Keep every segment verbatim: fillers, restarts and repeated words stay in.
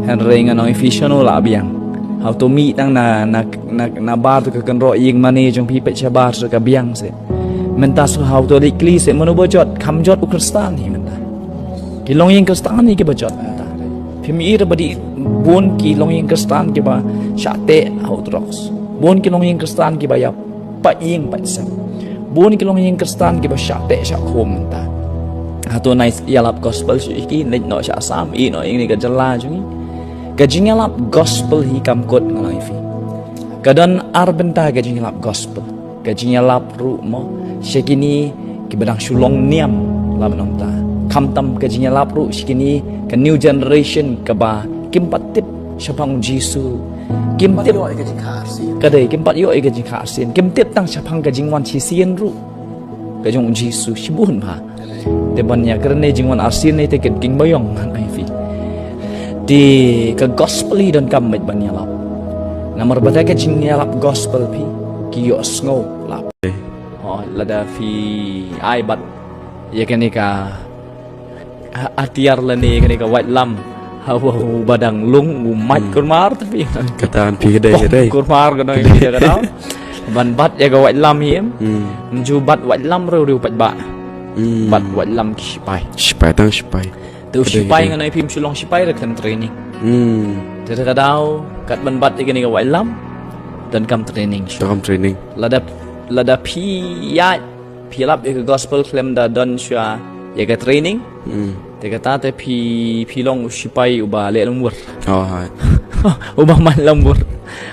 Hynrei ngan ong ïa phi shano la biang. Hato mih tang na, na, na, na bar tu ka kynroh ïing mane jong phi peit shabar sa ka biang se. Mynta shu hato leit kli se mano ba jot, kham jot u Khristan hi mynta. Ki longïing Khristan hi kiba jot mynta. Phim i re ba dei bun ki longïing Khristan kiba shah teh ha u drugs. Bun ki longïing Khristan kiba ïa pait ïing pait sem. Bun ki longïing Khristan kiba shah teh shah khum mynta. Hato nai ïalap gospel shuh ïa ki, leit noh sha Assam, i noh ïa kane ka jylla jong ngi. Ka jingïalap gospel hi kam kut ngan ong ïa phi. Ka don ar bynta ka jingïalap gospel. Ka jingïalap ruh mo sha kine kiba dang shu long niam la mynta. Khamtam ka jingïalap ruh sha kine ka new generation kaba kim pat tip shaphang Jisu. Kim tip ïoh ïa ka jingkha arsien. Ka dei, kim pat ïoh ïa ka jingkha arsien. Kim tip tang shaphang ka jingwan shisien ruh ka jong u Jisu shibun bha. Te ban ïa kren ïa jingwan arsien ne te kin king ba ïong ngan ai phi. Te ka gospel hi donkam beit ban ïalap. Namar ba da ka jingïalap gospel phi ki ïohsngew lap. Oh, lada phi ai bad ïa kane ka ha-, hatiar lane kane ka waitlam. Ha, wa, u ba dang lung u mait kurmar te phi. Kata phi ka dei, ka dei. Kurmar ka dei, ka dei. Ban bat ïa ka waitlam hi em. Hmm. Mju bat waitlam riew riew pat ba. Hmm. Bat waitlam ki sipai. Sipai tang sipai. Te u sipai ngan ai phi mju long sipai re kan training. Hmm. Te ka dei kat ban bat ïa kane ka waitlam. Donkam training. Donkam training. Lada, lada phi ïa phi lap ïa ka gospel khlem da don shuwa ïa ka training. Hmm. Te kata te phi, phi long u sipai uba leh lum bur. Oh, hai. Uba man lum bur.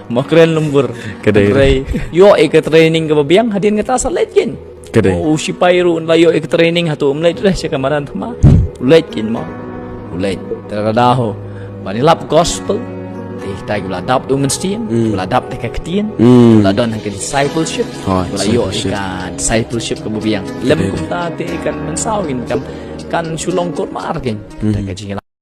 Mo kren lum bur. Ka dei. Hynrei ïoh ïa ka training kaba biang hadien kata sa leit kin. Ka dei. U sipai ruh la ïoh ïa ka training hato um leit re sha ka madan thma. U leit kin mo. U leit. Te ka dei ho. Ban ïalap gospel. Te kita ki ba la dap da u Mynsiem, hmm, ki ba la dap da ka ktien, hmm, ki ba la don ha ka discipleship, oh, ki ba la ïoh discipleship, ka discipleship kaba biang. Lem, ka dei, kumta te kan mynsaw kin kan, kan shu long kurmar kin. Hmm. Da ka jingïalap